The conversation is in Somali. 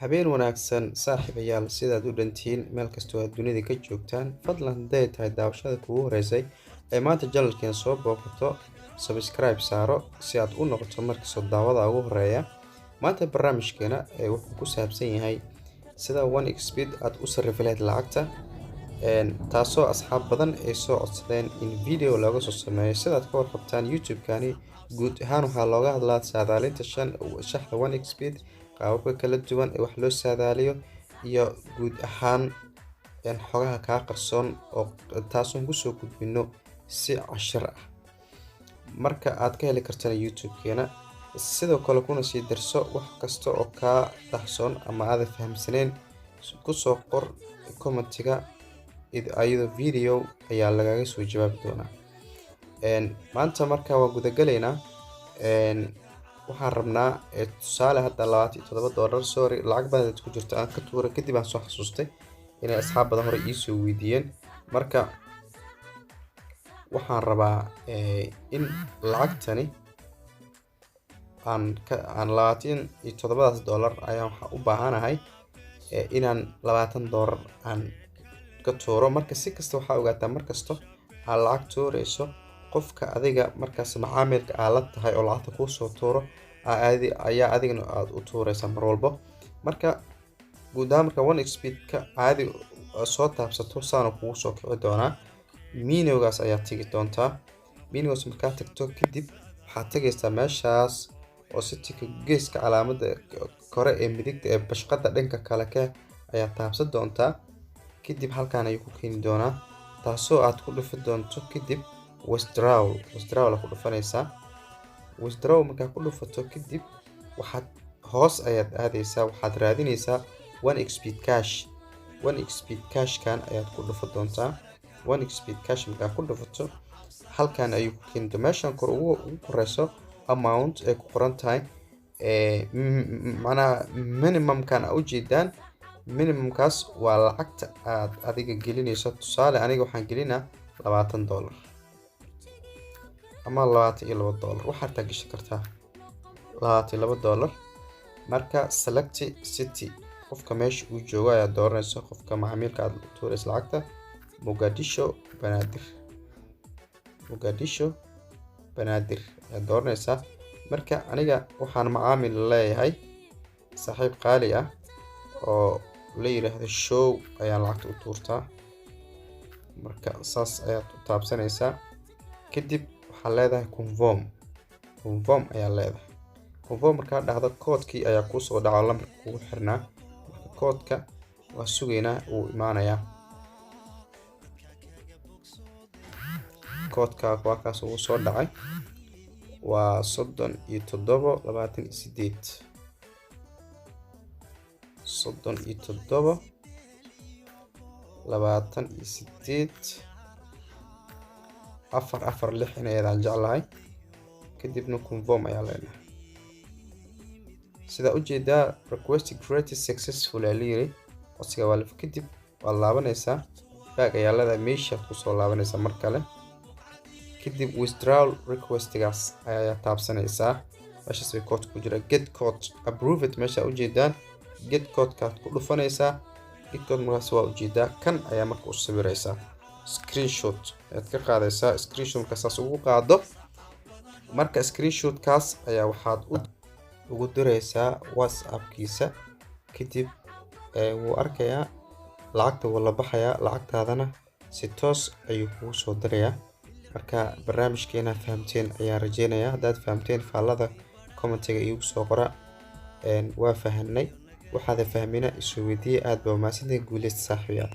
Habeen wanaagsan saaxiibayaal, sidaad u dhantihiin meel kastoo aad dunida ka joogtaan. Fadlan, hadday tahay daawashada kugu horeysay ee maanta channelkeena soo booqato, subscribe saaro si aad u noqoto markastoo daawada ugu horeeya. Maanta barnaamijkeena ee wuxuu ku saabsan yahay sida 1xBet aad u sarrifi lahayd lacagta, taasoo asxaab badan ay soo codsadeen in video looga soo sameeyo. Sidaad ka warqabtaan, YouTube-kani guud ahaan waxaa looga hadlaa saadaalinta shan shaxda 1xBet, qaababka kala duwan ee wax loo saadaaliyo iyo guud ahaan xogaha kaa qarsoon, oo taasoon kusoo gudbino si cashir ah. Marka aad ka heli kartana YouTube-keena. Sidoo kale kuna sii darso, wax kasta oo kaa dahsoon ama aadan fahamsaneyn kusoo qor commentiga, ayadoo video ayaa lagaga soo jawaabi doonaa. Maanta marka waa gudagalaynaa. Waxaan rabnaa tusaale hadda $27, sorry, lacag badan ku jirto aan ka tuuray, kadib aan soo xasuustay inay asxaab badan hore iisoo weydiiyeen. Marka waxaan rabaa in lacagtani aan ka aan 27daas dollar ayaan waxaa u baahanahay inaan $20 aan ka tuuro. Marka si kasta waxaa ogaataa, markasto aad lacag tuureyso, qofka adiga markaas macaamilka aa la tahay oo lacagta kuusoo tuuro ayaa adigana aad u tuureysaa mar walbo. Marka guud ahaan marka 1xBet-ka caadi soo taabsato, saana kugu soo kici doonaa. Menugaas ayaa tegi doontaa. Menugaas markaa tagto kadib, waxaad tegaysaa meeshaas oo settingka geeska, calaamada kore ee midigta ee bashqada dhanka kale ka ayaa taabsan doontaa. Kadib halkan ayuu ku keeni doonaa, taasoo aad ku dhufi doonto. Kadib withdrawal, withdrawal ku dhufanaysaa. Withdraw markaa ku dhufato kadib, waxaad hoos ayaad aadaysaa, waxaad raadinaysaa 1xBet cash. 1xBet cashkan ayaad ku dhufa doontaa. 1xBet cash markaa ku dhufato, halkan ayuu ku keeni doonaa. Meeshan kor ugu koreyso amount ay ku qoran tahay, macnaha minimumkan aa ujeedaan, minimumkaas waa lacagta aad adiga gelinayso. Tusaale, aniga waxaan gelinaa $20 ama $22, waxaad taa gashan kartaa $22. Marka select city, qofka meesha uu joogo ayaad dooranaysa, qofka macaamilka aad u tuuraysa lacagta. Muqdisho Banaadir, Muqdisho Banaadir ayaad dooranaysaa. Marka aniga waxaan macaamil leeyahay saaxiib qaali ah oo la yiraahdo Show ayaan lacagta u tuurtaa. Marka saas ayaad u taabsanaysaa. Kadib waxaad leedahay confirm, confirm ayaa leedahay. Confirm markaa dhahdo, koodkii ayaa kuusoo dhaco lambarka kugu xirnaa. Marka koodka waa sugaynaa, wuu imaanayaa. Koodka waa kaas, uu soo dhacay, waa 37 28, 37 28 446 inayadaan jeclahay. Kadibna confirm ayaa leenahay. Sidaa ujeedaa, request granted successful aa layiri, codsiga waa la. Kadib waad laabanaysaa, back ayaa leedahay, meeshaad kusoo laabanaysaa mar kale. Kadib withdrawal requestigaas ayaa taabsanaysaa. Meeshaas bay code ku jira, get code approved, meesha ujeedaan get codekaad ku dhufanaysaa. Get code markaas waa ujeedaa, kan ayaa marka u sawiraysaa, screenshot ayaad ka qaadaysaa. Screenshot marka saas ugu qaado, marka screenshotkaas ayaa waxaad ugu diraysaa WhatsAppkiisa. Kadib wuu arkayaa, lacagta wuu la baxayaa, lacagtaadana si toos ayuu kugu soo dirayaa. Marka barnaamijkeena fahamteen ayaan rajeynayaa. Haddaad fahamteen, faallada commentiga iigu soo qora "Waa fahanay." Waxaada fahmina isoo weydiiye. Aad baa umahadsantahay, guuleysta saaxiibayaal.